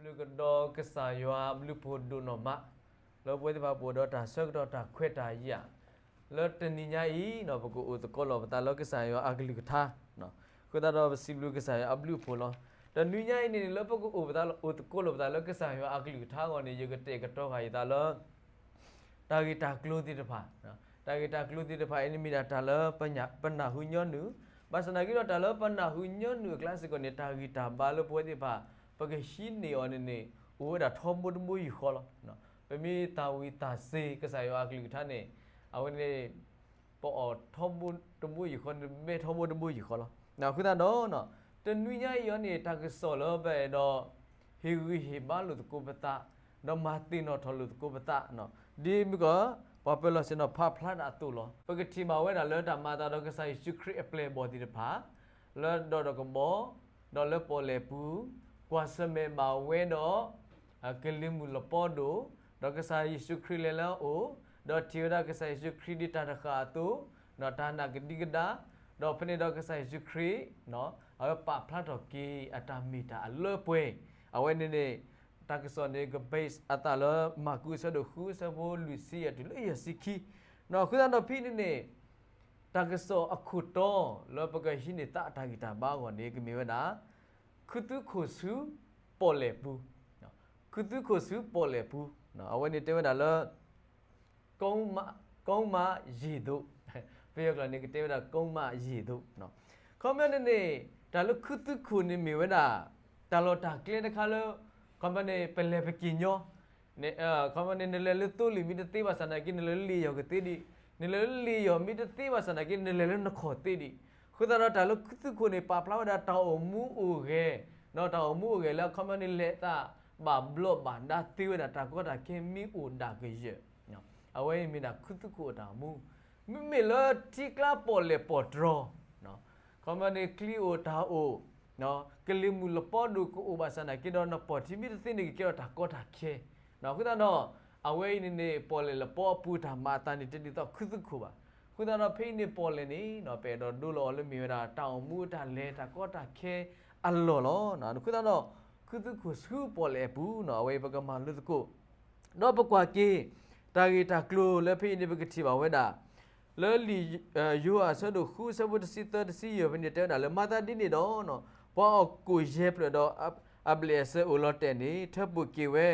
ဒုးကဒီးကစၢ်ယွၤအဘျုးဖှိၣ်ဒိၣ်နီၢ်မး, လၢပဝဲသ့ၣ်တဖၣ်ပအိၣ်ဒီးတၢ်ဆၢကတီၢ်တၢ်ခွဲးတၢ်ယာ်, လၢတနံၤညါအံၤ ပကအိၣ်သကိးလိာ်ပသးလၢကစၢ်ယွၤအကလုၢ်ကထါ, အဃိသတးဒီးပစံးဘျုးကစၢ်ယွၤအဘျုးဖှိၣ်လီၤ. တနံၤညါအံၤန့ၣ် လၢပကအိၣ်ပသး အိၣ်သကိးလိာ်ပသးလၢကစၢ်ယွၤအကလုၢ်ကထါအဂီၢ်န့ၣ် ယကတဲာ်ကတီၤဃာ်ယသးလၢ တၢ်ဂ့ၢ်တၢ်ကျိၤသ့ၣ်တဖၣ်, တၢ်ဂ့ၢ်တၢ်ကျိၤသ့ၣ်တဖၣ်အံၤန့ၣ်မ့ၢ်ဒၣ်တၢ်လၢပနၢ်ဟူညီနုၢ်, ဘၣ်ဆၣ်သနာ်က့ဒီးတၢ်လၢပနၢ်ဟူညီနုၢ်အကျါစ့ၢ်ကီးန့ၣ် တၢ်ဂံၢ်တၢ်ဘါလၢပဝဲသ့ၣ်တဖၣ် ပကဟံးန့ၢ်အီၤန့ၣ်န့ၣ် အိၣ်ဝဲဒၣ်ထီဘိတဘိယူၢ်ဃီလီၤ. ပမ့ၢ်သၣ်ဝံၤသၣ်စ့ၤကစၢ်ယွၤအကလုၢ်ကထါန့ၣ် အဝဲန့ၣ် ပအီၣ်ထီဘိတဘိယူၢ်ဃီန့ၣ် ပဘဲထီဘိတဘိယူၢ်ဃီလီၤ. အဃိသတးဒီး တနွံညါအံၤအီၤန့ၣ် တၢ်ကစီၣ်လၢပအဲၣ်ဒိး ဟ့ၣ်ဂံၢ်ဟ့ၣ်ဘါလိာ်သကိးပသး, ဒီးမၤသ့ၣ်နီၣ်ထီၣ်လိာ်သကိးပသး, ဒ်မ့ၢ်ကီး ပှၤပၢၤလီၢ်ဆ့ၣ်နီၤဖးဖျါတၢ်အသိးလီၤ. ပကထံၣ်ဘၣ်ဝဲဒၣ်လၢတၢ်မၤအသးဒီးကစၢ်ယ့ၣ်ၡူးခရံာ်အပျဲၢ်အဘီၣ်သ့ၣ်တဖၣ် လၢဒီးဒီးကဘီ, ဒီးလၢပီၣ်လဲၣ်ပူၤ, ကွၢ်ဆၢၣ်မဲာ်ဘၣ်ဝဲဒီး ကလံၤမုၢ်လပီဒိၣ်, ဒီးကစၢ်ယ့ၣ်ၡူးခရံာ်လဲၤလၢအအိၣ်, ဒီးထံၣ်ဝဲဒၣ်ကစၢ်ယ့ၣ်ၡူးခရံာ်ဒ်တၢ်တဃာ်အသိး, ဒီးတၢ်နာ်ကဒံကဒါ, ဒီးဖဲန့ၣ်ဒီးကစၢ်ယ့ၣ်ၡူးခရံာ် အဝဲပာ်ဖျါထီၣ်က့ၤအတၢ်မ့ၢ်တၢ်အလၢပှဲၤ, အဝဲန့ၣ်န့ၣ် တၢ်ကစီၣ်န့ၣ် က base အသးလၢ မၢ်ကူး အဆၢဒိၣ်ဃု အဆၢဖိလွံၢ်ဆံယဲၢ်တုၤလၢယဲၢ်ဆံခံ, အဃိသတးဒီးဖဲအံၤန့ၣ်န့ၣ် တၢ်ကစီၣ်အခိၣ်တီလၢပကဟံးန့ၢ်သးအတၢ်ဂံၢ်တၢ်ဘါအဂီၢ်န့ၣ် ကမ့ၢ်ဝဲဒၣ် ခူသူၣ်ခိၣ်ဆူပီၣ်လဲၣ်ပူၤ, ခူသူၣ်ခိၣ်ဆူပီၣ်လဲၣ်ပူၤ, အဝဲန့ၣ်တဲဝဲဒၣ်လၢ ကုန်းမ ကုန်းမရေသို့, ပယီၤကျိာ်န့ၣ် ကတဲဝဲဒၣ် ကုန်းမရေသို့, ခီပညီန့ၣ်န့ၣ် တၢ်လၢခူသူၣ်ခိၣ်န့ၣ်မ့ၢ်ဝဲဒၣ် တၢ်လီၢ်တၢ်ကျဲတခါလၢ ခီပညီန့ၣ် ပလဲၤပက့ၤညီ ခီပညီန့ၣ် နလဲၤလၢသိလ့ၣ်မ့ၢ်တသ့ဘၣ်ဆၣ်သနာ်က့ နလဲၤလၢလ့ၣ်ယီၤကသ့ဒံး, နလဲၤလၢလ့ၣ်ယီၤမ့ၢ်တသ့ဘၣ်ဆၣ်သနာ်က့ နလဲၤလၢနခီၣ်သ့ဒံး, အဃိသတးဒီးတၢ်လၢခူသူၣ်ခိၣ်န့ၣ် ပာ်ဖျါဝဲဒၣ်တၢ်အိၣ်မူအိၣ်ဂဲၤ, ဒီးတၢ်အိၣ်မူအိၣ်ဂဲၤလၢအခီပညီန့ၣ် လဲၤသးဘၣ်ဘျီးဘၣ်ဒါသ့ဝဲဒၣ်တၢ်ကီတၢ်ခဲမ့ၢ်အိၣ်ဒၣ်ကယၢၢ်, အဝဲအံၤမ့ၢ်ဒၣ်ခူသူၣ်ခိၣ်အတၢ်အိၣ်မူ, မ့မ့ၢ်လၢထံကျါပီၣ်လဲၣ်ပီၣ်တြီၤ ခီပညီန့ၣ် ကျိအိၣ်တၢ်အိၣ်, ကလံၤမုၢ်လပီဒိၣ်ကအိၣ်ဘၣ်ဆၣ်သနာ်က့ဒီး နပီၢ်ထံမ့ၢ်တသ့န့ၣ် ကကဲထီၣ်တၢ်ကီတၢ်ခဲ, အဃိသတးဒီး အဝဲအံၤန့ၣ်န့ၣ် ပီၣ်လဲၣ်လပီအပူၤတၢ်မၤအသးန့ၣ် တဒ်သိးခူသူၣ်ခိၣ်ဘၣ်. အဃိသတးဒီး ဖဲအံၤန့ၣ် ပီၣ်လဲၣ်န့ၣ် ပအဲၣ်ဒိးဒိလီၤအီၤလၢမ့ၢ်ဝဲဒၣ် တၢ်အိၣ်မူတၢ်လဲၤတၢ်ကီတၢ်ခဲအလီၢ်လီၤ. အဃိသတးဒီး ခူသူၣ်ခိၣ်ဆူပီၣ်လဲၣ်အပူၤ အဝဲအံၤပကမၤလိသကိး ဒီးပကွၢ်က့ၤ တၢ်ဂ့ၢ်တၢ်ကျိၤလၢဖဲအံၤန့ၣ် ပကထံၣ်ဘၣ်ဝဲဒၣ် လၢလံာ်ယိၤဟၣ်အဆၢဒိၣ်ဃု အဆၢဖိတဆံသၢ တဆံယဲၢ်ဖဲန့ၣ် တဲဝဲဒၣ်လၢ မၤသးဒ်န့ၣ်ဒီး ပှၤအီၣ်ကိၣ်ယဲၢ်ဖျၢၣ်ဒီးအဘျဲၣ်အစၢၤအိၣ်လီၤတဲာ်န့ၣ် ထၢဖှိၣ်က့ၤဝဲ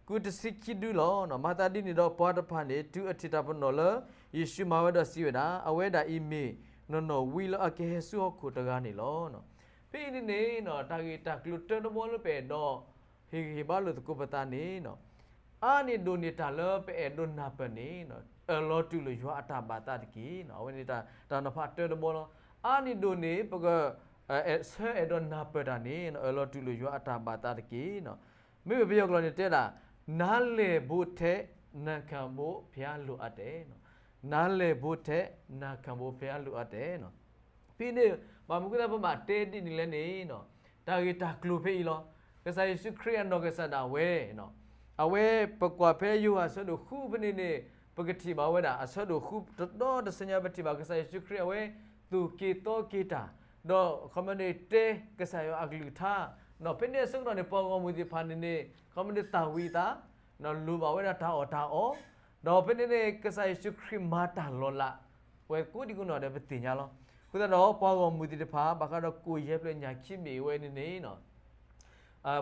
ကုတဆံခံဒုလီၤ. မၤသးဒ်န့ၣ်ဒီး ပှၤတဖၣ်န့ၣ် တုၤအထံၣ်တၢ်ပနီၣ်လၢ ယ့ၣ်ၡူးမၤဝဲဒီးစံးဝဲဒၣ်, အဝဲဒၣ်အံၤမ့ၢ်နီၢ်နီၢ်ဝံလၢအကဟဲဆူဟီၣ်ခိၣ်တဂၤန့ၣ်လီၤ. ဖဲအံၤန့ၣ်န့ၣ် တၢ်ဂ့ၢ်တၢ်ကျိၤတၢတဘီလၢပအဲၣ်ဒိး ဟ့ၣ်ဂံၢ်ဟ့ၣ်ဘါလိာ်သကိးပသးန့ၣ် အါန့ၢ်ဒိၣ်န့ၢ်တၢ်လၢပအဲၣ်ဒိးနၢ်ပၢၢ်န့ၣ် အၢၣ်လီၤတူၢ်လိာ်ယွၤအတၢ်ဘၣ်သးတက့ၢ်. အဝဲန့ၣ်တၢ်နီၤဖးတၢတဘီလီၤ. အါန့ၢ်ဒိၣ်န့ၢ် ပက ဆၢအဲၣ်ဒိးနၢ်ပၢၢ်တၢ်န့ၣ် အၢၣ်လီၤတူၢ်လိာ်ယွၤအတၢ်ဘၣ်သးတက့ၢ်. မ့မ့ၢ်ပယီၤကျိာ်န့ၣ်တဲဒၣ် နားလည်ဖို့ထက် နာခံဖို့ ဘုရားလိုအပ်တယ်. နားလည်ဖို့ထက် နာခံဖို့ ဘုရားလိုအပ်တယ်. ဖဲန့ၣ် ဘၣ်မနုၤအဃိသတး ပဘၣ်တဲဒ်န့ၣ်လဲၣ်န့ၣ် တၢ်ဂ့ၢ်တၢ်ကျိၤဖဲအံၤလီၤ. ကစၢ်ယ့ၣ်ၡူးခရံာ်အနီၢ်ကစၢ်ဒၣ်ဝဲ အဝဲပကွၢ်ဖဲယိၤဟၣ်အဆၢဒိၣ်ဃုဖဲန့ၣ်န့ၣ် ပကထံၣ်ဘၣ်ဝဲဒၣ် အဆၢဒိၣ်ဃုတဒီတဆညါ ပထံၣ်ဘၣ်ကစၢ်ယ့ၣ်ၡူးခရံာ် အဝဲ သူၣ်က့ၤသီက့ၤတၢ်, ဒီးခီမ့ၢ်န့ၣ်တဲကစၢ်ယွၤအကလုၢ်ကထါ, ဒီးဖဲန့ၣ်အဆၢကတီၢ်န့ၣ် ပှၤဂီၢ်မုၢ်သ့ၣ်တဖၣ်န့ၣ်န့ၣ် ခီမ့ၢ်န့ၣ်သၣ်ဝံၤအသး လိၣ်ဘၣ်ဝဲဒၣ်တၢ်အီၣ်တၢ်အီ, ဒီးဖဲန့ၣ်န့ၣ် ကစၢ်ယ့ၣ်ၡူးခရံာ်မၤတၢ်လီၤလး ပှၤကိးဒံကိးနီၢ်ဒီးပသ့ၣ်ညါလီၤ. အဃိသတးဒီး ပှၤဂီၢ်မုၢ်သ့ၣ်တဖၣ် ဘၣ်ဃးဒီးကိၣ်ယဲၢ်ဖျၢၣ်ညၣ်ခံဘ့ၣ်ဝဲန့ၣ်န့ၣ်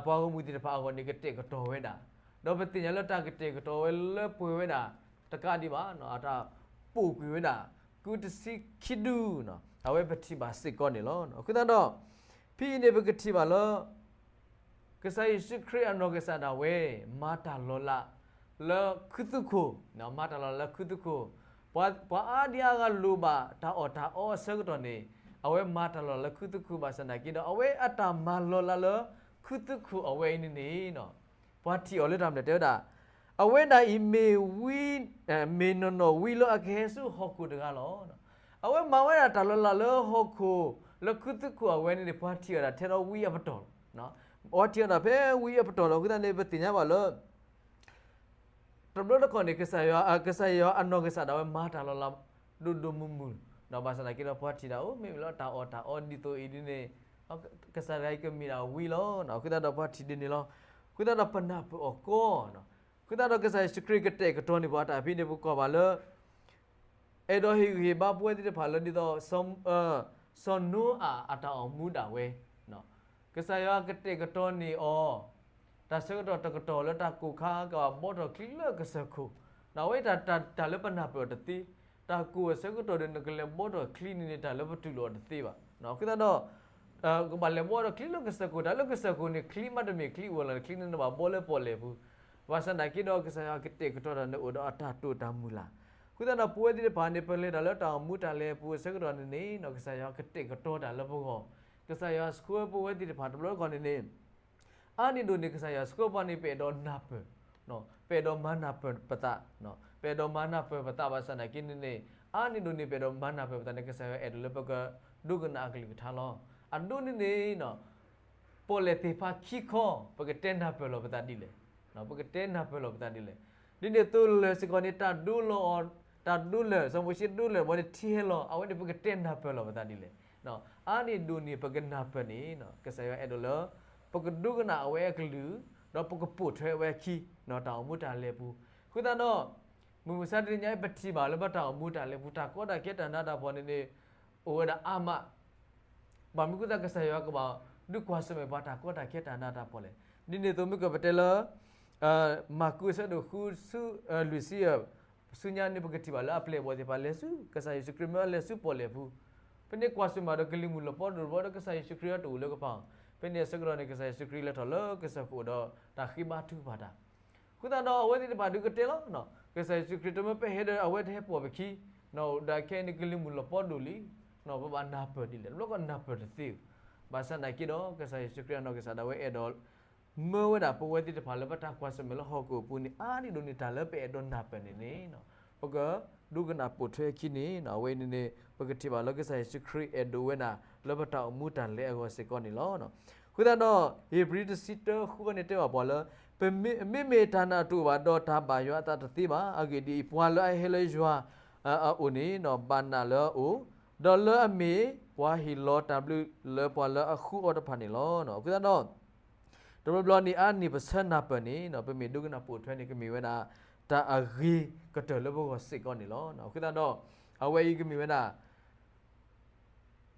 ပှၤဂီၢ်မုၢ်သ့ၣ်တဖၣ်အဂီၢ်န့ၣ် ကတဲာ်ကတီၤဝဲဒၣ်, ဒီးပသ့ၣ်ညါလၢတၢ်ကတဲာ်ကတီၤဝဲလၢပှဲၤဝဲဒၣ် တကးဒံးဘၣ် အတၢ်ပိာ်ကွံာ်ဝဲဒၣ် ကုတဆံခံဒု အဝဲပထံၣ်ဘၣ်စ့ၢ်ကီးန့ၣ်လီၤ. အဃိသတးဒီး ဖဲအံၤန့ၣ် ပကထံၣ်ဘၣ်လၢ ကစၢ်ယ့ၣ်ၡူးခရံာ်အနီၢ်ကစၢ်ဒၣ်ဝဲ မၤတၢ်လီၤလးလၢခူသူၣ်ခိၣ်, မၤတၢ်လီၤလးလၢခူသူၣ်ခိၣ်, ပှၤအါဒံအါဂၤလိၣ်ဘၣ်တၢ်အီၣ်တၢ်အီအဆၢကတီၢ်န့ၣ် အဝဲမၤတၢ်လီၤလးလၢခူသူၣ်ခိၣ်ဘၣ်ဆၣ်သနာ်က့ဒီး အဝဲအတၢ်မၤလီၤလးလၢခူသူၣ်ခိၣ်အဝဲအံၤန့ၣ်န့ၣ် ပှၤထံၣ်အီၤလၢတၢ်မနုၤလဲၣ် တဲဝဲဒၣ်, အဝဲဒၣ်အံၤမ့ၢ်ဝံ, မ့ၢ်နီၢ်နီၢ်ဝံလၢအကဟဲဆူဟီၣ်ခိၣ်တဂၤလီၤ. အဝဲမၤဝဲဒၣ်တၢ်လီၤလးလၢဟီၣ်ခိၣ် လၢခူသူၣ်ခိၣ်အဝဲန့ၣ်န့ၣ် ပှၤထံၣ်အီၤဒၣ်ထဲဒီးဝံအပတီၢ်လီၤ. ပှၤထံၣ်အီၤဒၣ်ဖဲဝံအပတီၢ်လီၤ. အဃိသတးန့ၣ် ပသ့ၣ်ညါဘၣ်လၢ တဘျီတခီၣ်န့ၣ် ကစၢ်ယွၤ, ကစၢ်ယွၤအနီၢ်ကစၢ်ဒၣ်ဝဲမၤတၢ်လီၤလး ဒိၣ်ဒိၣ်မုၢ်မုၢ်, ဒီးဘၣ်ဆၣ်သနာ်က့ဒီး ပှၤထံၣ်ဒၣ်အိၣ် မ့မ့ၢ်လၢတၢ်အီၣ်တၢ်အီဒ်သိးအံၤဒ်န့ၣ် ကစၢ်တဂၤအံၤကမ့ၢ်ဒၣ်ဝံလီၤ. အဃိသတးဒီးပှၤထံၣ်ဒ်န့ၣ်လီၤ. အဃိသတးဒီးပနၢ်ပၢၢ်အီၤကီ, အဃိသတးဒီးကစၢ်ယ့ၣ်ၡူးခရံာ်ကတဲာ်ကတီၤန့ၢ်ပှၤတၢ်ဖဲန့ၣ် ပကွၢ်ဘၣ်လၢ အဲၣ်ဒိးဟ့ၣ်ဂံၢ်ဟ့ၣ်ဘါပဝဲသ့ၣ်တဖၣ်လၢဒ်သိး စီၤနိအၤအတၢ်အိၣ်မူဒၣ်ဝဲ, ကစၢ်ယွၤကတဲာ်ကတီၤန့ၢ်အီၤ တၢ်ဆၢကတီၢ်တကတီၢ်လၢတၢ်ကိၢ်ခါကဘၣ်ဘှီထီၣ်ချံလၢကစၢၢ်ခိၣ်, အဝဲတၢ်လၢပနၢ်ပၢၢ်အီၤတသ့, တၢ်ကိၢ်အဆၢကတီၢ်ဒီးနကလဲၤဘှီထီၣ်ချံန့ၣ်န့ၣ် တၢ်လၢပတူၢ်လိာ်အီၤတသ့ဘၣ်. အဃိသတးဒီး ကဘၣ်လဲၤဘှီထီၣ်ချံလၢကစၢၢ်ခိၣ်, တၢ်လၢကစၢၢ်ခိၣ်န့ၣ် ချံမ့တမ့ၢ်ချံအိၣ်လီၤ, ချံန့ၣ်နဘၣ်ဘှီလၢပီၣ်လဲၣ်ပူၤ, ဘၣ်ဆၣ်သနာ်က့ဒီး ကစၢ်ယွၤကတဲာ်ကတီၤတၢ်န့ၣ်အိၣ်ဒီးအတၢ်တိာ်တၢ်မုၢ်လၢ်, အဃိသတးဒီးပဝဲသ့ၣ်တဖၣ်န့ၣ် ပလဲၤတၢ်လၢတၢ်အိၣ်မူတၢ်လဲၤအပူၤအဆၢကတီၢ်န့ၣ်န့ၣ် ကစၢ်ယွၤကတဲာ်ကတီၤတၢ်လၢပဂီၢ်, ကစၢ်ယွၤဆှၢပဝဲသ့ၣ်တဖၣ်တဘျီတခီၣ်န့ၣ်န့ၣ် အါန့ၢ်ဒိၣ်န့ၣ် ကစၢ်ယွၤဆှၢပှၤန့ၣ် ပအဲၣ်ဒိးနၢ်ပၢၢ်, ပအဲၣ်ဒိးမၤနၢ်ပၢၢ်ပသး, ပအဲၣ်ဒိးမၤနၢ်ပၢၢ်ပသးဘၣ်ဆၣ်သနာ်က့န့ၣ်န့ၣ်, အါန့ၢ်ဒိၣ်န့ၣ် ပအဲၣ်ဒိးမၤနၢ်ပၢၢ်ပသးန့ၣ် ကစၢ်ယွၤအဲၣ်ဒိးလၢပကဒိကနၣ်အကလုၢ်ကထါလီၤ. အဒိန့ၣ်န့ၣ် ပီၣ်လဲၣ်သ့ၣ်တဖၣ်ခံခီ ပကတဲနၢ်ပၢၢ်လီၤပသးဒ်လဲၣ်, ပကတဲနၢ်ပၢၢ်လီၤပသးဒ်လဲၣ်. ဒ်န့ၣ်သိးလၢၢ်စ့ၢ်ကီးန့ၣ် တၢ်ဒိလီၤအီၤ, တၢ်ဒိလၢၢ်, စီၤမိၤၡ့ဒိလၢၢ်ဘီန့ၣ် ထံဟဲလီၤ, အဝဲန့ၣ်ပကတဲနၢ်ပၢၢ်လီၤပသးဒ်လဲၣ်. အါန့ၢ်ဒိၣ်န့ၣ် ပကနၢ်ပၢၢ်န့ၣ် ကစၢ်ယွၤအဲၣ်ဒိးလၢ ပကဒိကနၣ်အဝဲအကလုၢ်, ဒီးပကပိာ်ထွဲအဝဲအခံ, တၢ်အိၣ်မူတၢ်လဲၤအပူၤ, အဃိသတးဒီး မုၢ်မဆါတနံၤညါအံၤ ပထံၣ်ဘၣ်လၢပတၢ်အိၣ်မူတၢ်လဲၤအပူၤ တၢ်ကီတၢ်ခဲတၢ်နးတၢ်ဖှီၣ်န့ၣ်န့ၣ် အိၣ်ဝဲဒၣ်အါမး, ဘၣ်မနုၤအဃိသတး ကစၢ်ယွၤကဘၣ်ဒုးကွၢ်ဆၢၣ်မဲာ်ပှၤတၢ်ကီတၢ်ခဲတၢ်နးတၢ်ဖှီၣ်လဲၣ်. ဒ်န့ၣ်အသိးမ့ၢ်ကပတဲလၢ မၢ်ကူးအဆၢဒိၣ်ဃုဆူ လွံၢ်ဆံ ဆူညါန့ၣ် ပကထံၣ်ဘၣ်လၢအပျဲၢ်အဘီၣ်သ့ၣ်တဖၣ်လဲၤဆူ ကစၢ်ယ့ၣ်ၡူးခရံာ်မ့ၢ်အလဲၤဆူပီၣ်လဲၣ်ပူၤ, ဖဲန့ၣ်ကွၢ်ဆၢၣ်မဲာ်ဒီးကလံၤမုၢ်လီၤပီဒိၣ်တဘျီဒီး ကစၢ်ယ့ၣ်ၡူးခရံာ်တအိၣ်လၢကပၤ, ဖဲန့ၣ်အဆၢကတီၢ်န့ၣ် ကစၢ်ယ့ၣ်ၡူးခရံာ်လဲၤထီၣ်လၢကစၢၢ်ခိၣ်ဒီး တၢ်ဃ့ဘါထုကဖၣ်တၢ် အဃိသတးဒီး အဝဲသ့ၣ်တဖၣ်ဒုးကတဲလီၤ, ကစၢ်ယ့ၣ်ၡူးခရံာ်တမ့ၢ်ပဟဲဒီး အဝဲတဟဲပိာ်ပခံ, ဒီးခဲအံၤန့ၣ် ကလံၤမုၢ်လီၤပီဒိၣ်လံ, ပဘၣ်နၢ်ပၢၢ်ဒ်လဲၣ်, တဘျီကီးနၢ်ပၢၢ်တသ့ဧိၤ, ဘၣ်ဆၣ်သနာ်က့ဒီး ကစၢ်ယ့ၣ်ၡူးခရံာ်အနီၢ်ကစၢ်ဒၣ်ဝဲအဲၣ်ဒိး မၢဝဲဒၣ်ပဝဲသ့ၣ်တဖၣ်လၢပတၢ်ကွၢ်ဆၢၣ်မဲာ်လၢဟီၣ်ခိၣ်အပူၤန့ၣ် အါန့ၢ်ဒိၣ်န့ၢ်တၢ်လၢပအဲၣ်ဒိးနၢ်ပၢၢ်န့ၣ်န့ၣ် ပကဒိကနၣ်ပိာ်ထွဲအခံန့ၣ် အဝဲအံၤန့ၣ်န့ၣ် ပကထံၣ်ဘၣ်လၢကစၢ်ယ့ၣ်ၡူးခရံာ်အဲၣ်ဒိးဝဲဒၣ် လၢပတၢ်အိၣ်မူတၢ်လဲၤအဂီၢ်စ့ၢ်ကီးန့ၣ်လီၤ. အဃိသတးဒီး ဧ့ၤဘြံၤတဆံတၢဃုန့ၣ်တဲဘၣ်ပှၤလၢ ပမ့မ့ၢ်တၢ်နာ်တအိၣ်ဘၣ်ဒီး တၢ်ဘၣ်ယွၤအသးတသ့ဘၣ်. အဂ့ၢ်ဒ်အံၤ, ပှၤလၢအဟဲလၢယွၤအအိၣ်န့ၣ် ဘၣ်နာ်လၢအအိၣ်, ဒီးလၢအမ့ၢ်ပှၤဟ့ၣ်လီၤတၢ်ဘျုးလၢပှၤလၢအဃုအီၤတဖၣ်န့ၣ်လီၤ. အဃိသတးဒီး တဘျီဘျီန့ၣ် အါန့ၢ်ပဆၢနၢ်ပၢၢ်န့ၣ် ပမ့ၢ်ဒိကနၣ်ပိာ်ထွဲန့ၣ် ကမ့ၢ်ဝဲဒၣ် တၢ်အဂ့ၤကတၢၢ်လၢပဂီၢ်စ့ၢ်ကီးန့ၣ်လီၤ. အဃိသတးဒီး အဝဲအံၤကမ့ၢ်ဝဲဒၣ်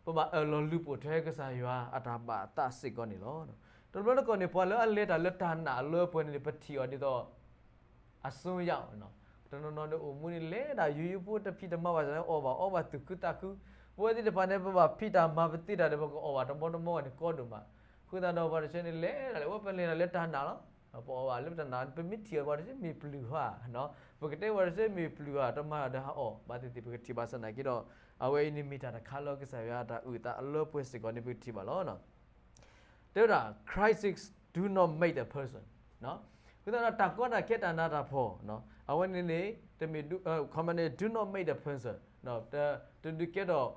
ပဘၣ်အၢၣ်လီၤလုၢ်ပိာ်ထွဲကစၢ်ယွၤအတၢ်ဘၣ်အသးစ့ၢ်ကီးန့ၣ်လီၤ. တဘျီတခီၣ်န့ၣ် ပှၤလၢအလဲၤတၢ်လၢတၢ်နာ်အလၢအပှဲၤန့ၣ် ပထံၣ်အီၤဒ်သိး အစိယါ, တနီၤနီၤန့ၣ် အိၣ်မူန့ၣ် လဲၤဒၣ်ယိယိဖိ တဖံးတမၤဘၣ်ဆၣ်န့ၣ် အီၣ်ဘၣ်အီဘၣ်သူၣ်ခုသးခု, ပဝဲသ့ၣ်တဖၣ်န့ၣ် ပဘၣ်ဖံးတၢ်မၤပသ့တၢ်ဒီး ပကအီၣ်ဘၣ်တဘီတဘီန့ၣ် ကီဒိၣ်မး. အဃိသတးဒီး ပှၤတဆၢန့ၣ် လဲၤဒၣ်လဲၣ် အဝဲပလဲၤဒၣ်လၢတၢ်နာ်လီၤ. ပအီၣ်ဘၣ်လၢတၢ်နာ် ပမ့ၢ်ထံၣ်အီၤ ပှၤတဆၢမ့ၢ်ပျုၢ်ဧါ, ပကတဲပှၤတဆၢမ့ၢ်ပျုၢ်ဧါ, တမၤဒီးဟးအီၣ်ဘၣ်သ့ၣ်သ့ၣ် ပကထံၣ်ဘၣ်ဆၣ်သနာ်က့ဒီး အဝဲအံၤန့ၣ်မ့ၢ်တၢ်တခါလၢ ကစၢ်ယွၤအတၢ်အုၣ်သးအလၢပှဲၤစ့ၢ်ကီးန့ၣ် ပကထံၣ်ဘၣ်လီၤ. တဲဝဲဒၣ် crisis do not make the person. အဃိသတးဒီး တၢ်ကီတၢ်ခဲတၢ်နးတၢ်ဖှီၣ် အဝဲန့ၣ်န့ၣ် တမ့ၢ် ခီမန့ၣ် do not make the person, တဒုးကဲထီၣ်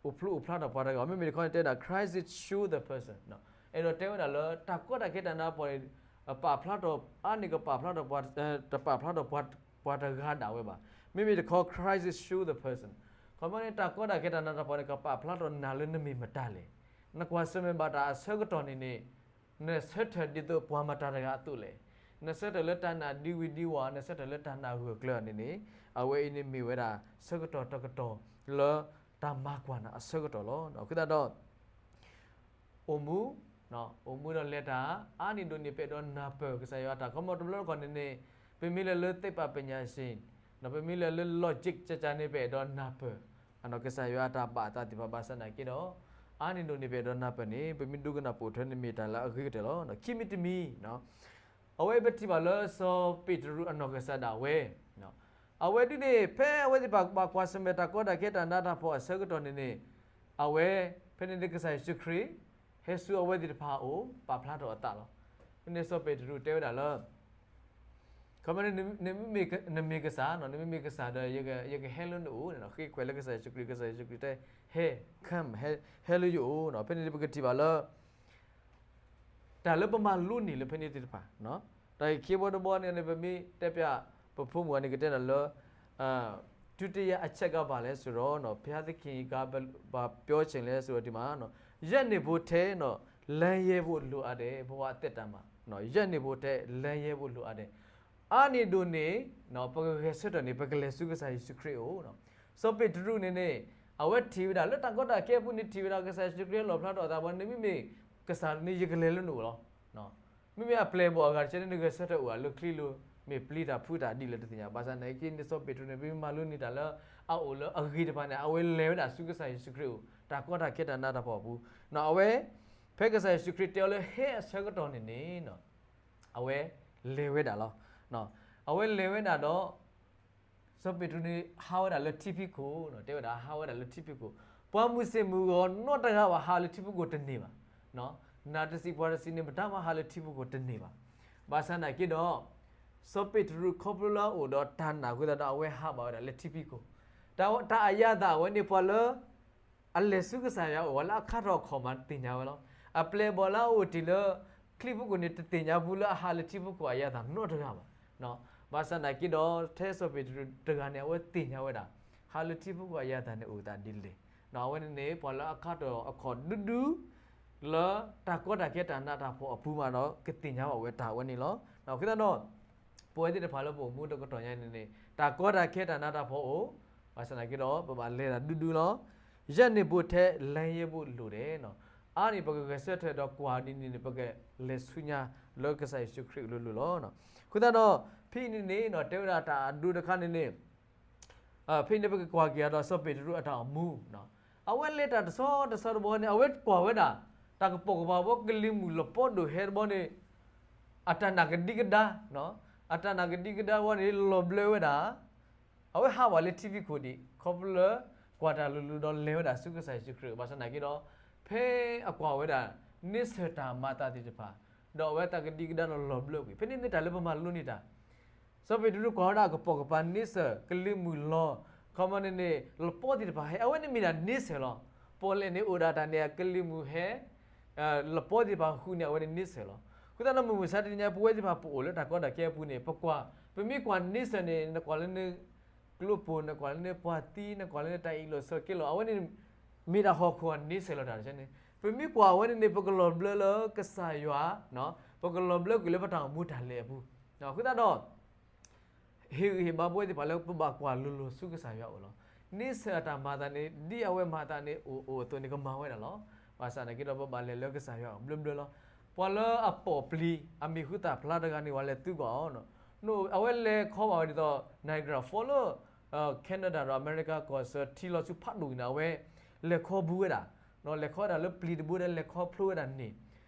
အိၣ်ဖျိအိၣ်ဖျါထီၣ်ပှၤတဂၤ, မ့မ့ၢ်တခီန့ၣ် တဲဝဲဒၣ် crisis show the person. အဲၣ်ဒိးတဲဝဲဒၣ်လၢ တၢ်ကီတၢ်ခဲတၢ်နးတၢ်ဖှီၣ်န့ၣ် ပာ်ဖျါထီၣ် အါန့ၢ်ကပာ်ဖျါထီၣ် တပာ်ဖျါထီၣ်ပှၤတဂၤဒၣ်ဝဲဘၣ်. မ့မ့ၢ်တခီ crisis show the person. ခီမန့ၣ် တၢ်ကီတၢ်ခဲတၢ်နးတၢ်ဖှီၣ်န့ၣ် ကပာ်ဖျါထီၣ်နၤလၢနမ့ၢ်မတၤလဲၣ်. နကွၢ်ဆၢၣ်မဲာ်ဘၣ်တၢ်အဆၢကတီၢ်န့ၣ်န့ၣ် နဆၢထၢၣ်ဒ်သိးပှၤမတၤတဂၤအသိးလဲၣ်. နဆၢထၢၣ်လၢတၢ်နာ်ဒံဝံၤဒံဝီၤ, နဆၢထၢၣ်လၢတၢ်နာ်ဂၢၢ်ကျၢၤန့ၣ်န့ၣ် အဝဲအံၤန့ၣ်မ့ၢ်ဝဲဒၣ် ဆၢကတီၢ်တကတီၢ်လၢတၢ်မၤကွၢ်နၤအဆၢကတီၢ်လီၤ. အဃိသတးဒီး အိၣ်မူ, အိၣ်မူဒီးလဲၤတၢ် အါန့ၢ်ဒိၣ်န့ၢ် ပအဲၣ်ဒိးနၢ်ပၢၢ်ကစၢ်ယွၤအတၢ် ခီမတဘျီတခီၣ်န့ၣ်န့ၣ် ပမ့ၢ်လဲၤလၢ သိပ္ပံပညာရှင်, ပမ့ၢ်လဲၤလၢ logic ကကန့ၣ် ပအဲၣ်ဒိးနၢ်ပၢၢ် ကစၢ်ယွၤအတၢ်ဘၣ်အသးသ့ၣ်တဖၣ်ဘၣ်ဆၣ်သနာ်က့ဒီး အါန့ၢ်ဒိၣ်န့ၢ် ပအဲၣ်ဒိးနၢ်ပၢၢ်န့ၣ် ပမ့ၢ်ဒိကနၣ်ပိာ်ထွဲန့ၣ်မ့ၢ်တၢ်လၢအဂ့ၤကတၢၢ်လီၤ. ခံမံၤတမံၤ အဝဲပထံၣ်ဘၣ်လၢစီၤပ့းတရူးအနီၢ်ကစၢ်ဒၣ်ဝဲ အဝဲဒ်န့ၣ် ဖဲအဝဲသ့ၣ်တဖၣ်ဘၣ်ကွၢ်ဆၢၣ်မဲာ်တၢ်ကီတၢ်ခဲတၢ်နးတၢ်ဖှီၣ်အဆၢကတီၢ်န့ၣ်န့ၣ် အဝဲ ဖဲန့ၣ်န့ၣ်ကစၢ်ယ့ၣ်ၡူးခရံာ် ဟဲဆူအဝဲသ့ၣ်တဖၣ်အအိၣ် ပာ်ဖျါထီၣ်အသးလီၤ. ဖဲန့ၣ်စီၤပ့းတရူးတဲဝဲဒၣ်လၢ ခီမန့ၣ် နမ့မ့ၢ်ကစၢ်, နမ့မ့ၢ်ကစၢ်ဒီး ယကဟဲလၢနအိၣ်န့ၣ် ဃ့ခွဲးလၢကစၢ်ယ့ၣ်ၡူးခရံာ်, ကစၢ်ယ့ၣ်ၡူးခရံာ်တဲ ဟဲ, come, ဟဲလၢယအိၣ်န့ၣ်. ဖဲန့ၣ်န့ၣ်ပကထံၣ်ဘၣ်လၢ တၢ်လၢပမၤလိန့ၢ်လၢဖဲန့ၣ်သ့ၣ်တဖၣ်, တၢ်ဂ့ၢ်ခံဘီတဘီန့ၣ်န့ၣ် ပမ့ၢ်တဲပျး ပဖိမုၣ်အန့ၣ်ကတဲဒၣ်လၢ ဒုတိယအချက်က ဘာလဲဆိုတော့ ဘုရားသခင်က ဘာပြောချင်လဲဆိုတော့ ဒီမှာ ယနေ့ဖို့ထက် လမ်းရဲဖို့လိုအပ်တယ် ဘဝအသက်တာမှာ. ယဲၢ်န့ၣ်ဘိထဲလဲယဲၢ်ဘိလိၤအါဒဲး, အါန့ၢ်ဒိၣ်န့ၣ် ပကဂဲၤဆၢထၢၣ်န့ၣ် ပကလဲၤဆူကစၢ်ယ့ၣ်ၡူးခရံာ်အအိၣ်. စီၤပ့းတရူးန့ၣ်န့ၣ် အဝဲထံၣ်ဝဲဒၣ်လၢတၢ်ကီတၢ်ခဲအပူၤန့ၣ် ထံၣ်ဝဲဒၣ်ကစၢ်ယ့ၣ်ၡူးခရံာ်လီၣ်ဖျါထီၣ်အသးဘၣ်န့ၣ် မ့မ့ၢ်ကစၢ်န့ၣ် ယကလဲၤလၢနအိၣ်လီၤ. မ့မ့ၢ်အပျဲၢ်အဘီၣ်အဂၤတဆၢန့ၣ် နဂဲၤဆၢထၢၣ်အိၣ်ဧါလၢချံလိၤ မ့ၢ်ပျံၤတၢ်ဖုးတၢ်ဒ်လဲၣ်တသ့ၣ်ညါ, ဘၣ်ဆၣ်သနာ်က့န့ၣ် စီၤပ့းတရူးန့ၣ် ပမၤလိန့ၢ်တၢ်လၢအအိၣ်လၢအဂ့ၤတဖၣ်န့ၣ် အဝဲလဲၤဝဲဒၣ်ဆူကစၢ်ယ့ၣ်ၡူးခရံာ်အအိၣ် တၢ်ကီတၢ်ခဲတၢ်နးတၢ်ဖှီၣ်အပူၤ, အဝဲ ဖဲကစၢ်ယ့ၣ်ၡူးခရံာ်တဲအီၤလၢဟဲအဆၢကတီၢ်န့ၣ်န့ၣ် အဝဲလဲၤဝဲဒၣ်လီၤ. အဝဲလဲၤဝဲဒၣ်ဒီး စီၤပ့းတရူးန့ၣ်ဟးဝဲဒၣ်လၢထံဖံးခိၣ်, တဲဝဲဒၣ်ဟးဝဲဒၣ်လၢထံဖံးခိၣ်, ပှၤမုၢ်ဆ့ၣ်မုၢ်ဂီၤနီတဂၤဘၣ်ဟးလၢထံဖံးခိၣ်တန့ၢ်ဘၣ်. နၤတစံးပှၤတစံးန့ၣ် မတၤမးဟးလၢထံဖံးခိၣ်တန့ၢ်ဘၣ်. ဘၣ်ဆၣ်သနာ်က့ဒီး စီၤပ့းတရူးခီဖျိလၢအအိၣ်ဒီးတၢ်နာ်အဃိသတးဒီး အဝဲဟးဘၣ်ဝဲဒၣ်လၢထံဖံးခိၣ်, တၢ်အယၢ်သးအဝဲန့ၣ် ပှၤလၢ အလဲၤဆူကစၢ်ယွၤအအိၣ်ဝဲလၢအခါထီၣ်အခီၣ်မးသ့ၣ်ညါဝဲလီၤ. အပျဲၢ်အဘီၣ်လၢအအိၣ်တ့ၢ်လၢ ချံဖံးခိၣ်န့ၣ် တသ့ၣ်ညါဘူးလၢအဟးလၢထံဖံးခိၣ်အယၢ်သးနီတဂၤဘၣ်. ဘၣ်ဆၣ်သနာ်က့ဒီး ထဲစီၤပ့းတရူးတဂၤန့ၣ် အဝဲသ့ၣ်ညါဝဲဒၣ် ဟးလၢထံဖံးခိၣ်အယၢ်သးန့ၣ်အိၣ်သးဒ်လဲၣ်. အဝဲန့ၣ်န့ၣ် ပှၤလၢအခါထီၣ်အခီၣ်ဒူဒူ လၢတၢ်ကီတၢ်ခဲတၢ်နးတၢ်ဖှီၣ်အပူၤမးဒီး ကသ့ၣ်ညါဘၣ်ဝဲတၢ်ဝဲန့ၣ်လီၤ. အဃိသတးဒီး ပဝဲသ့ၣ်တဖၣ်လၢပအိၣ်မူတကတီၢ်ညါန့ၣ်န့ၣ် တၢ်ကီတၢ်ခဲတၢ်နးတၢ်ဖှီၣ်အိၣ်, ဘၣ်ဆၣ်သနာ်က့ဒီး ပဘၣ်လဲၤတၢ်ဒူဒူလီၤ. ယဲၢ်န့ၣ်ဘိထဲလဲယဲၢ်ဘိလိၤဒဲး, အါန့ၢ်ပကဂဲၤဆၢထၢၣ်ဒီးကွၢ်ဒ်န့ၣ်န့ၣ် ပကလဲၤဆူညါလၢကစၢ်ယ့ၣ်ၡူးခရံာ်အလိၤလိၤလီၤ. အဃိသတးဒီး ဖဲအံၤန့ၣ်န့ၣ် တဲဝဲဒၣ်တၢ်အဒိတခါန့ၣ်န့ၣ် ဖဲန့ၣ်ပကကွၢ်က့ၤအီၤဒီးစီၤပ့းတရူးအတၢ်အိၣ်မူ, အဝဲလဲၤတၢ်တဆီတဆီတဘီန့ၣ် အဝဲကွၢ်ဝဲဒၣ် တၢ်ကပိာ်ကပၤဘီကလံၤမုၢ်လပီဒိၣ်ဟဲတဘီန့ၣ် အတၢ်နာ်ကဒံကဒါ, အတၢ်နာ်ကဒံကဒါဝဲန့ၣ် လီၤဘျၢဝဲဒၣ်, အဝဲဟးဘၣ်လၢထံဖံးခိၣ်ဒံး ခီဖျိလၢ ကွၢ်တၢ်လိၤလိၤဒီးလဲၤဝဲဒၣ်ဆူကစၢ်ယ့ၣ်ၡူးခရံာ်, ဘၣ်ဆၣ်သနာ်က့ဒီး ဖဲအကွၢ်ဝဲဒၣ် န့ဆၢၣ်တၢ်မၤအသးသ့ၣ်တဖၣ် ဒီးအဝဲတၢ်ကဒံကဒါဒီးလီၤဘျၢကွံာ်, ဖဲန့ၣ်န့ၣ်တၢ်လၢပမၤလိန့ၢ်တၢ် စီၤပ့းတရူးကွၢ်ဝဲဒၣ်အကပိာ်ကပၤန့ဆၢၣ် ကလံၤမုၢ်လီၤ, ခီမီန့ၣ်န့ၣ် လပီသ့ၣ်တဖၣ်ဟဲ အဝဲန့ၣ်မ့ၢ်ဒၣ်န့ဆၢၣ်လီၤ. ပီၣ်လဲၣ်န့ၣ်အိၣ်ဒၣ်တၢ်န့ၣ် အကလံၤမုၢ်ဟဲ လပီသ့ၣ်တဖၣ်ဃုာ်န့ၣ် အဝဲန့ၣ်န့ဆၢၣ်လီၤ. အဃိသတးဒီးမုၢ်မဆါတနံၤညါ ပဝဲသ့ၣ်တဖၣ်ပအိၣ်လၢတၢ်ကီတၢ်ခဲအပူၤန့ၣ် ပကွၢ် ပမ့ၢ်ကွၢ်န့ဆၢၣ်န့ၣ် နကွၢ်လၢန ကျိပိၢ် နကွၢ်လၢနပှၤသံ နကွၢ်လၢနတၢ်အ့ၣ်လိာ်ဆိးက့လိာ် အဝဲန့ၣ် မ့ၢ်ဒၣ်ဟီၣ်ခိၣ်အန့ဆၢၣ်လီၤတၢ်န့ၣ်, ပမ့ၢ်ကွၢ်အဝဲန့ၣ်န့ၣ် ပကလီၤဘျၢလၢကစၢ်ယွၤ, ပကလီၤဘျၢကွံာ်လၢပတၢ်အိၣ်မူတၢ်လဲၤအပူၤ, အဃိသတးဒီး ဟ့ၣ်ဂံၢ်ဟ့ၣ်ဘါပဝဲသ့ၣ်တဖၣ်လၢပဘၣ်ကွၢ်လိၤလိၤဆူကစၢ်ယွၤအအိၣ်လီၤ. န့ဆၢၣ်အတၢ်မၤအသးန့ၣ် ဒ်အဝဲမၤအသးန့ၣ် အိၣ်အိၣ်အသိးန့ၣ် ကမၤဝဲဒၣ်လီၤ. ဘၣ်ဆၣ်သနာ်က့ဒီး ပဘၣ်လဲၤလၢကစၢ်ယွၤအအိၣ်ဘျၢဘျၢလီၤ. ပှၤလၢအပိာ်ပျံၤ အမံၤဟူသၣ်ဖျါတဂၤန့ၣ် ပှၤလဲၤသံကွၢ်အီၤ, အဝဲလဲၤခီဘၣ်ဝဲဒ်သိး Niagara Falls လၢ Canada ဒီး America ကီၢ်စၢ ထံလီၤဆူဖးဒိၣ်အံၤန့ၣ် အဝဲလဲၤခီဘူးဝဲဒၣ်, လဲၤခီဝဲဒၣ်လၢပျံၤတဘိဒီး လဲၤခီဖျိဝဲဒၣ်န့ၣ်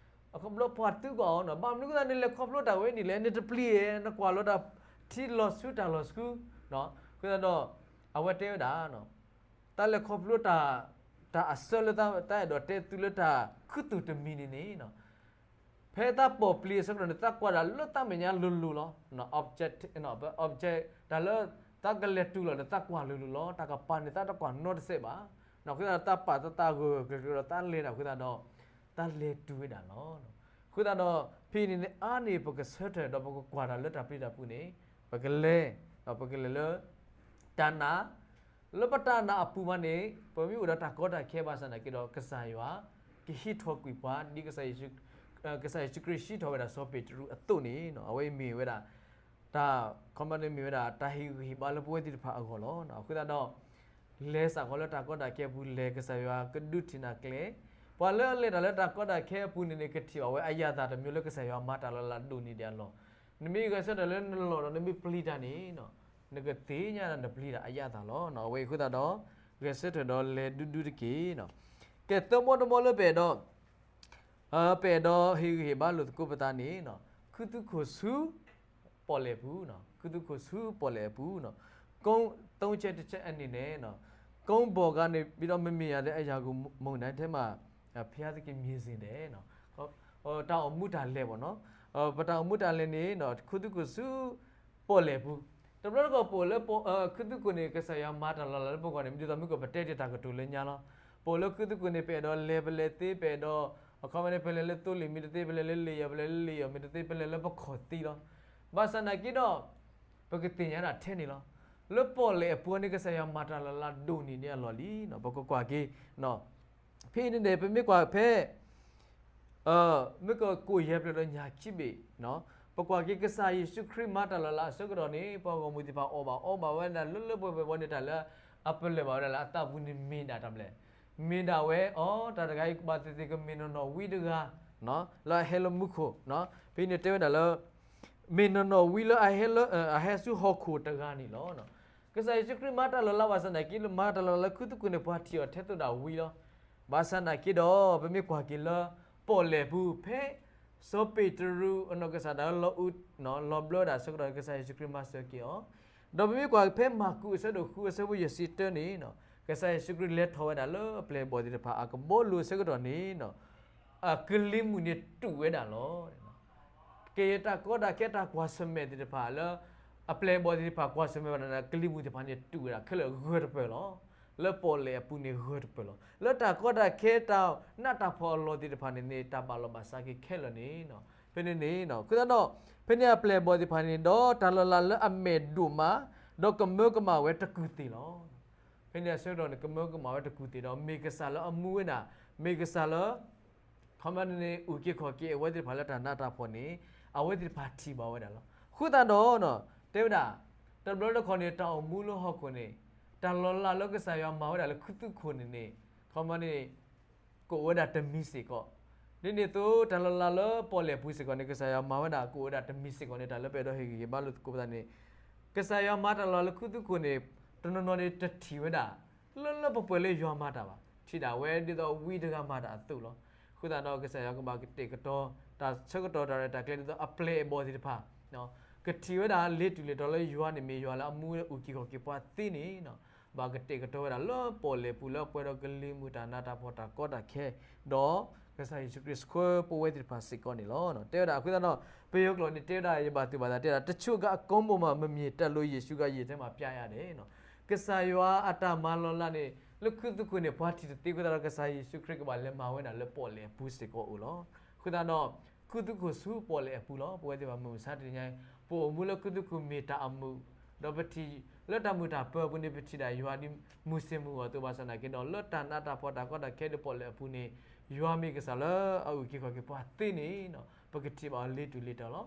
အခီဘျီပှၤသံကွၢ်အီၤန့ၣ် ဘၣ်မနုၤအဃိသတးနလဲၤခီဖျိတၢ်ဝဲန့ၣ်လဲၣ်, နတပျံၤဧါ, နကွၢ်လီၤတၢ်ထံလီၤဆူတၢ်လီၤဆူ, အဃိသတးဒီး အဝဲတဲဝဲဒၣ် တၢ်လဲၤခီဖျိတၢ် တၢ်အဆၢလၢတၢ်အဲၣ်ဒိးတဲသုလၢတၢ်ခူသူၣ်တမံၤန့ၣ်န့ၣ် ဖဲတၢ်ပိာ်ပျံၤအဆၢကတီၢ်န့ၣ် တၢ်ကွၢ်ဒၣ်လၢတၢ်မဲာ်ညါလိၤလိၤလီၤ. Object, object တၢ်လၢတၢ်ကလဲၤတုၤလီၤန့ၣ် တၢ်ကွၢ်လိၤလိၤလီၤ. တၢ်ကပၤန့ၣ် တၢ်တကွၢ်နီတစဲးဘၣ်. အဃိသတးဒီး တၢ်ပာ်တၢ်သးဂၢၢ်ဂၢၢ်ကျၢၤကျၢၤဒီး တၢ်လဲၤဒၣ်အဃိသတးဒီး တၢ်လဲၤတုၤဝဲဒၣ်လီၤ. အဃိသတးဒီး ဖဲအံၤန့ၣ်န့ၣ် အါန့ၢ်ပကဆၢထၢၣ်ဒီးပကကွၢ်တၢ်လၢတၢ်ပျံၤတၢ်ဖုးန့ၣ် ပကလဲၤ, ဒီးပကလဲၤလၢ တၢ်နာ် လၢပတၢ်နာ်အပူၤမးန့ၣ် ပမ့ၢ်အိၣ်ဒီးတၢ်ကီတၢ်ခဲဘၣ်ဆၣ်သနာ်က့ဒီး ကစၢ်ယွၤ ကဟံးထီၣ်ကွံာ်ပှၤ ဒ်ကစၢ်ယ့ၣ်ၡူးခရံာ်ဟံးထီၣ်ဝဲဒၣ်စီၤပ့းတရူးအသိးန့ၣ် အဝဲမ့ၢ်ဝဲဒၣ် တၢ် ခီမီန့ၣ်မ့ၢ်ဝဲဒၣ် တၢ်ဟ့ၣ်ဂံၢ်ဟ့ၣ်ဘါလၢပဝဲသ့ၣ်တဖၣ်အဂီၢ်လီၤ. အဃိသတးဒီး လဲၤစ့ၢ်ကီးလၢတၢ်ကီတၢ်ခဲအပူၤ လဲၤ ကစၢ်ယွၤကဒုးထံၣ်နၤကျဲ, ပှၤလၢအလဲၤတၢ်လၢတၢ်ကီတၢ်ခဲအပူၤန့ၣ်န့ၣ် ကထံၣ်ဘၣ်ဝဲအယၢ်သးတမံၤလၢကစၢ်ယွၤမၤတၢ်လီၤလးဒိၣ်န့ၢ်ဒံးအလီၢ်, နမ့ၢ်ဂဲၤဆၢထၢၣ်လၢနလီၢ်ဒီးနမ့ၢ်ပျံၤတၢ်န့ၣ် နကသ့ၣ်ညါဒၣ်နပျံၤတၢ်အယၢ်သးလီၤ. အဝဲအံၤအဃိသတးဒီး ဂဲၤဆၢထၢၣ်ဒီးလဲၤဒူဒူတက့ၢ်. ကဲ သၢဘီတဘီလၢပအဲၣ်ဒိး ပအဲၣ်ဒိးဟ့ၣ်ဂံၢ်ဟ့ၣ်ဘါလိာ်သကိးပသးန့ၣ် ခူသူၣ်ခိၣ်ဆူ ပီၣ်လဲၣ်ပူၤ, ခူသူၣ်ခိၣ်ဆူပီၣ်လဲၣ်အပူၤ, ကုန်း သုံးချက်တစ်ချက်အနေနဲ့ ကုန်းပေါ်ကနေပြီးတော့ မမြင်ရတဲ့အရာကို မုန်တိုင်းထဲမှာ ဘုရားသခင်မြင်စေတယ်. တၢ်အိၣ်မူတၢ်လဲၤဘၣ်နီၤ, ပတၢ်အိၣ်မူတၢ်လဲၤန့ၣ် ခူသူၣ်ခိၣ်ဆူ ပီၣ်လဲၣ်ပူၤ, တဘျီတခီၣ်ပအိၣ်လၢ ခူသူၣ်ခိၣ်န့ၣ် ကစၢ်ယွၤမၤတၢ်လီၤလးလၢပဂီၢ်န့ၣ် ဒ်သိးမ့ၢ်ကပတဲတ့ၢ်တၢ်ကတိၤလၢညါလီၤ. ပအိၣ်လၢခူသူၣ်ခိၣ်န့ၣ် ပအဲၣ်ဒိးလဲၤပလဲၤသ့ ပအဲၣ်ဒိး အခီပညီန့ၣ် ပလဲၤလၢသိလ့ၣ်မ့ၢ်တသ့ ပလဲၤလၢလ့ၣ်ယီၤ ပလဲၤလၢလ့ၣ်ယီၤမ့ၢ်တသ့ ပလဲၤလၢပခီၣ်သံလီၤ. ဘၣ်ဆၣ်သနာ်က့ဒီး ပကသ့ၣ်ညါဒၣ်ထဲန့ၣ်လီၤ. လၢပီၣ်လဲၣ်အပူၤန့ၣ် ကစၢ်ယွၤမၤတၢ်လီၤလးဒိၣ်န့ၢ်ဒံးအလီၢ်လံ. ပကကွၢ်က့ၤ ဖဲအံၤန့ၣ် ပမ့ၢ်ကွၢ်ဖဲ မ့ၢ်ကကိၣ်ယဲၢ်ဖျၢၣ်ဒီးညၣ်ခံဘ့ၣ်, ပကွၢ်က့ၤကစၢ်ယ့ၣ်ၡူးခရံာ်မၤတၢ်လီၤလးအဆၢကတီၢ်န့ၣ် ပှၤဂီၢ်မုၢ်သ့ၣ်တဖၣ်အီၣ်ဘၣ်အီဘၣ်ဝဲဒၣ်လၢလၢပှဲၤပှဲၤဘီန့ၣ် တၢ်လၢအပလၢၢ်ဘၣ်ဝဲဒၣ်လၢအသးပူၤန့ၣ်မ့ၢ်ဒၣ်တၢ်ဘျဲၣ်, မ့ၢ်ဒၣ်ဝဲအီၤ တၢ်တဂၤအံၤကဘၣ်သ့ၣ်သ့ၣ်ကမ့ၢ်နီၢ်နီၢ်ဝံတဂၤ လၢအဟဲလၢမူခိၣ်, ဖဲန့ၣ်တဲဝဲဒၣ်လၢ မ့ၢ်နီၢ်နီၢ်ဝံလၢအဟဲလၢ အဟဲဆူဟီၣ်ခိၣ်တဂၤန့ၣ်လီၤ. ကစၢ်ယ့ၣ်ၡူးခရံာ်မၤတၢ်လီၤလးဘၣ်ဆၣ်သနာ်က့ လၢမၤတၢ်လီၤလးလၢခူသူၣ်ခိၣ်န့ၣ် ပှၤထံၣ်အီၤထဲသိးဒၣ်ဝံလီၤ. ဘၣ်ဆၣ်သနာ်က့ဒီး ပမ့ၢ်ကွၢ်က့ၤလၢ ပီၣ်လဲၣ်ပူၤ ဖဲ စီၤပ့းတရူးအနီၢ်ကစၢ်ဒၣ်လၢလီၤအူ လီၤဘျၢဒၣ်အဆၢကတီၢ်န့ၣ် ကစၢ်ယ့ၣ်ၡူးခရံာ်မၤစၢၤက့ၤအီၤ, ဒီးပမ့ၢ်ကွၢ်ဖဲမၢ်ကူးအဆၢဒိၣ်ဃုအဆၢဖိယဲၢ်ဆံတၢန့ၣ် ကစၢ်ယ့ၣ်ၡူးခရံာ်လဲၤထီၣ်ဝဲဒၣ်လၢအပျဲၢ်အဘီၣ်သ့ၣ်တဖၣ်အကဘီလိၤအဆၢကတီၢ်န့ၣ် အကလံၤမုၢ်န့ၣ်တူၢ်ဝဲဒၣ်လီၤ. ကယဲၢ်တၢ်ကီတၢ်ခဲတၢ်ကွၢ်ဆၢၣ်မဲာ်သ့ၣ်တဖၣ်လၢ အပျဲၢ်အဘီၣ်သ့ၣ်တဖၣ်ကွၢ်ဆၢၣ်မဲာ်ဝဲဒၣ် ကလံၤမုၢ်သ့ၣ်တဖၣ်န့ၣ်တူၢ်ဝဲဒၣ်ခဲလၢာ်ဂၢၢ်တပၢၢ်လီၤ. လၢပီၣ်လဲၣ်အပူၤန့ၣ်ဂၢၢ်တပၢၢ်လီၤ. လၢတၢ်ကီတၢ်ခဲတၢ်နးတၢ်ဖှီၣ်အလီၢ်သ့ၣ်တဖၣ်န့ၣ်န့ၣ် တၢ်ဘၣ်လီၤဘၣ်စးက့ၤခဲလၢာ်န့ၣ် ဖဲန့ၣ်န့ၣ် အဃိသတးဒီး ဖဲန့ၣ်အပျဲၢ်အဘီၣ်သ့ၣ်တဖၣ်န့ၣ် ဒီးတၢ်လီၤလးလၢအမဲာ်ဒိၣ်မး ဒီးကမၢကမၣ်ဝဲတကူၣ်သ့ၣ်လီၤ. ဖဲန့ၣ်အဆၢကတီၢ်န့ၣ် ကမၢကမၣ်ဝဲတကူၣ်သ့ၣ်ဒီး မ့ၢ်ကစၢ်လၢအမူဝဲဒၣ်, မ့ၢ်ကစၢ်လၢ ခီမန့ၣ်န့ၣ် အုၣ်က့ၤခီၣ်က့ၤအဝဲသ့ၣ်တဖၣ်လၢတၢ်နးတၢ်ဖှီၣ်န့ၣ် အဝဲသ့ၣ်တဖၣ်ထံၣ်ဘၣ်ဝဲဒၣ်လီၤ. အဃိသတးဒီး တဲဝဲဒၣ် တဘျီတခီၣ်န့ၣ် တၢ်အိၣ်မူလၢဟီၣ်ခိၣ်န့ၣ် တၢ်လီၤလးလၢကစၢ်ယွၤမၤဝဲဒၣ်လၢခူသူၣ်ခိၣ်န့ၣ်န့ၣ် ခီမန့ၣ် ကအိၣ်ဝဲဒၣ်တမံၤစ့ၢ်ကီး, ဒ်န့ၣ်အသိး တၢ်လီၤလးလၢပီၣ်လဲၣ်ပူၤစ့ၢ်ကီးန့ၣ် ကစၢ်ယွၤမၤဝဲဒၣ်ကအိၣ်ဝဲဒၣ်တမံၤစ့ၢ်ကီးန့ၣ် တၢ်လၢပအဲၣ်ဒိးဟ့ၣ်ဂံၢ်ဟ့ၣ်ဘါလိာ်သကိးပသးန့ၣ် ကစၢ်ယွၤမၤတၢ်လီၤလးလၢခူသူၣ်ခိၣ်န့ၣ် တနီၤနီၤန့ၣ်တထံၣ်ဝဲဒၣ် လၢလၢပှဲၤပှဲၤလၢယွၤမၤတၢ်ဘၣ်, ထံၣ်ဒၣ်ဝဲဒ်သိးဝံတဂၤမၤတၢ်အသိးလီၤ. အဃိသတးဒီးကစၢ်ယွၤကဘၣ်ကတဲာ်ကတီၤ တၢ်ဆၢကတီၢ်တၢ်ရဲၣ်တၢ်ကျဲၤဒ်သိးအပျဲၢ်အဘီၣ်သ့ၣ်တဖၣ် ကထံၣ်ဝဲဒၣ်လ့ၤတူၢ်လ့ၤတီၤလၢယွၤန့ၣ်မ့ၢ်ယွၤလၢအမူဝဲအုၣ်က့ၤခီၣ်က့ၤပှၤသ့န့ၣ် ဘၣ်ကတဲာ်ကတီၤဝဲဒၣ်လၢပီၣ်လဲၣ်ပူၤလၢအပှဲၤဒီးကလံၤမုၢ်တၢ်နးတၢ်ဖှီၣ်တၢ်ကီတၢ်ခဲ, ဒီးကစၢ်ယ့ၣ်ၡူးခရံာ်ဆှၢပဝဲသ့ၣ်တဖၣ်စ့ၢ်ကီးန့ၣ်လီၤ. တဲဝဲဒၣ်အဃိသတးဒီး ပယီၤကျိာ်န့ၣ်တဲဝဲဒၣ် ယဘၣ်သုးဘၣ်သးတဲဒၣ် တချို့က အကောင်းပုံမှာ မမြင်တတ်လို့ ယေရှုက ရင်ထဲမှာ ပြရတယ် ကစၢ်ယွၤအတၢ်မၤလီၤလးန့ၣ် လၢခူသူၣ်ခိၣ်န့ၣ် ပှၤထံၣ်တသ့အဃိသတးဒီး ကစၢ်ယ့ၣ်ၡူးခရံာ်ကဘၣ်လဲၤမၤဝဲဒၣ်လၢပီၣ်လဲၣ်အပူၤစ့ၢ်ကီးအိၣ်လီၤ. အဃိသတးဒီး ခူသူၣ်ခိၣ်ဆူပီၣ်လဲၣ်အပူၤလီၤ. ပဝဲသ့ၣ်တဖၣ်မုၢ်မဆါတနံၤညါအံၤ ပအိၣ်မူလၢခူသူၣ်ခိၣ်မ့ၢ်တၢ်အမုာ်, ဒီးပထံၣ်လၢတၢ်မုာ်တၢ်ပၢၤအပူၤန့ၣ် ပထံၣ်ဒၣ်ယွၤဒ်မုၢ်ဆ့ၣ်မုၢ်ဂီၤအသိးဘၣ်ဆၣ်သနာ်က့ဒီး လၢတၢ်နးတၢ်ဖှီၣ်တၢ်ကီတၢ်ခဲဒီးပီၣ်လဲၣ်အပူၤန့ၣ် ယွၤမ့ၢ်ကစၢ်လၢအအုၣ်က့ၤခီၣ်က့ၤပှၤသ့န့ၣ် ပကထံၣ်ဘၣ်အီၤလ့ၤတူၢ်လ့ၤတီၤလီၤ.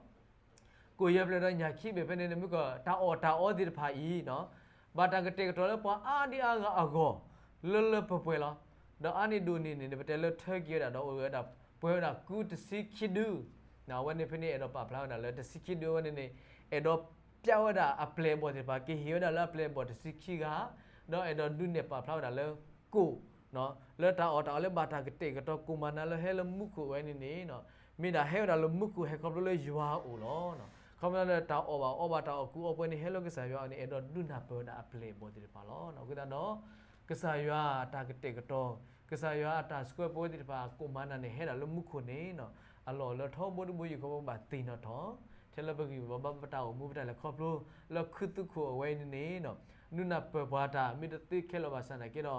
ကိၣ်ယဲၢ်ဖျၢၣ်ဒီးညၣ်ခံဘ့ၣ်ဖဲန့ၣ်န့ၣ် မ့ၢ်ကတၢ်အီၣ်တၢ်အီသ့ၣ်တဖၣ်အံၤ ဘၣ်တၢ်ကတဲာ်ကတီၤလၢပှၤအါဒံအါဂၤအဂီၢ် လၢလၢပှဲၤပှဲၤလီၤ. ဒီးအါန့ၢ်ဒိၣ်န့ၢ်န့ၣ်န့ၣ် ပတဲလၢထၢက့ၤဝဲဒၣ်ဒီးအိၣ်ဝဲဒၣ် ပှဲၤဝဲဒၣ်ကူတဆံခံဒု, အဝဲန့ၣ်ဖဲန့ၣ်အဲၣ်ဒိးပာ်ဖျါဝဲဒၣ်လၢတဆံခံဒုအဝဲန့ၣ်န့ၣ် အဲၣ်ဒိးပျဲဝဲဒၣ်အပျဲၢ်အဘီၣ်သ့ၣ်တဖၣ် ကဟ့ၣ်ဝဲဒၣ်လၢအပျဲၢ်အဘီၣ်တဆံခံဂၤ, ဒီးအဲၣ်ဒိးဒုးနဲၣ်ပာ်ဖျါဝဲဒၣ်လၢ ကိၣ် လၢတၢ်အီၣ်တၢ်အီလၢဘၣ်တၢ်ကတဲာ်ကတီၤကိၣ်မၤနၤလၢဟဲလၢမူခိၣ်ဝဲန့ၣ်န့ၣ် မ့ၢ်ဒၣ်ဟဲဝဲဒၣ်လၢမူခိၣ်ဟဲခီဖျိလၢယွၤအအိၣ်လီၤ. ခီဖျိလၢတၢ်အီၣ်ဘၣ်အီဘၣ်တၢ်အီၣ်ကူအီပှဲၤန့ၣ် ဟဲလၢကစၢ်ယွၤအအိၣ်န့ၣ် အဲၣ်ဒိးဒုးနၢ်ပၢၢ်ဝဲဒၣ်အပျဲၢ်အဘီၣ်သ့ၣ်တဖၣ်လီၤ. အဃိသတးဒီး ကစၢ်ယွၤအတၢ်ကတဲာ်ကတီၤ, ကစၢ်ယွၤအတၢ်ဆှၢပဝဲသ့ၣ်တဖၣ်ကိၣ်မၤနၤန့ၣ် ဟဲဒၣ်လၢမူခိၣ်န့ၣ် အလီၢ်လၢထီဘိတဘိယူၢ်ဃီ ပဘၣ်သ့ၣ်နီၣ်ထီၣ် ထဲလၢပဂံၢ်ပဘါပတၢ်အိၣ်မူပတၢ်လဲၤခီဖျိ လၢခူသူၣ်ခိၣ်အဝဲအံၤန့ၣ်န့ၣ် ဒုးနၢ်ပၢၢ်ပှၤတၢ်မ့ၢ်တသ့ခဲလၢာ်ဘၣ်ဆၣ်သနာ်က့ဒီး တၢ်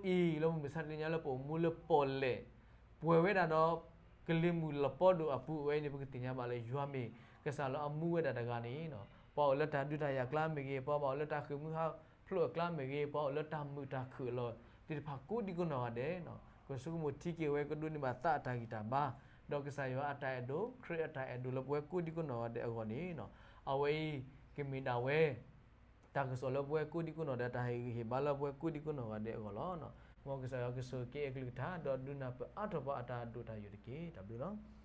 အိၣ်မူဒ်သိးအံၤ လၢပမုၢ်မဆါတနံၤညါလၢပအိၣ်မူလၢပီၣ်လဲၣ် ပှဲၤဝဲဒၣ်ဒီး ကလံၤမုၢ်လပီဒိၣ်အပူၤအဝဲအံၤန့ၣ် ပကသ့ၣ်ညါဘၣ်လၢယွၤမ့ၢ်ကစၢ်လၢအမူဝဲဒၣ်တဂၤန့ၣ် ပှၤအိၣ်လၢတၢ်ဒုးတၢ်ယၤအကျါမ့ၢ်ဂ့ၤ, ပှၤဘၣ်အိၣ်လၢတၢ်ဃ့ၢ်မှံဟးဖျိးအကျါမ့ၢ်ဂ့ၤ, ပှၤအိၣ်လၢတၢ်မုာ်တၢ်ခုၣ်အလီၢ်သ့ၣ်တဖၣ်ကိးဒံကိးနီၢ်ဂၤဒဲး ကဆိကမိၣ်ထံက့ၤဝဲ ကဒိးန့ၢ်ဘၣ်သးအတၢ်ဂံၢ်တၢ်ဘါ, ဒီးကစၢ်ယွၤအတၢ်အဲၣ်ဒိး ခရံာ်အတၢ်အဲၣ်ဒိးလၢပဝဲကိးဒံကိးနီၢ်ဂၤဒဲးအဂီၢ်န့ၣ် အဝဲအံၤ ကမ့ၢ်ဒၣ်ဝဲ တၢ်ကစီၣ်လၢပဝဲကိးဒံကိးနီၢ်ဂၤဒဲး တၢ်ဟ့ၣ်ဂံၢ်ဟ့ၣ်ဘါလၢပဝဲကိးဒံကိးနီၢ်ဂၤဒဲးအဂီၢ်လီၤ. မ်ကစၢ်ယွၤကဆိၣ်ဂ့ၤက့ၤအကလုၢ်ကထါ ဒီးဒုးနၢ်ပၢၢ်အါထီၣ်ပှၤအတၢ်ဒိၣ်တၢ်ယိာ်တက့ၢ်. တၢ်ဘျုးလီၤ.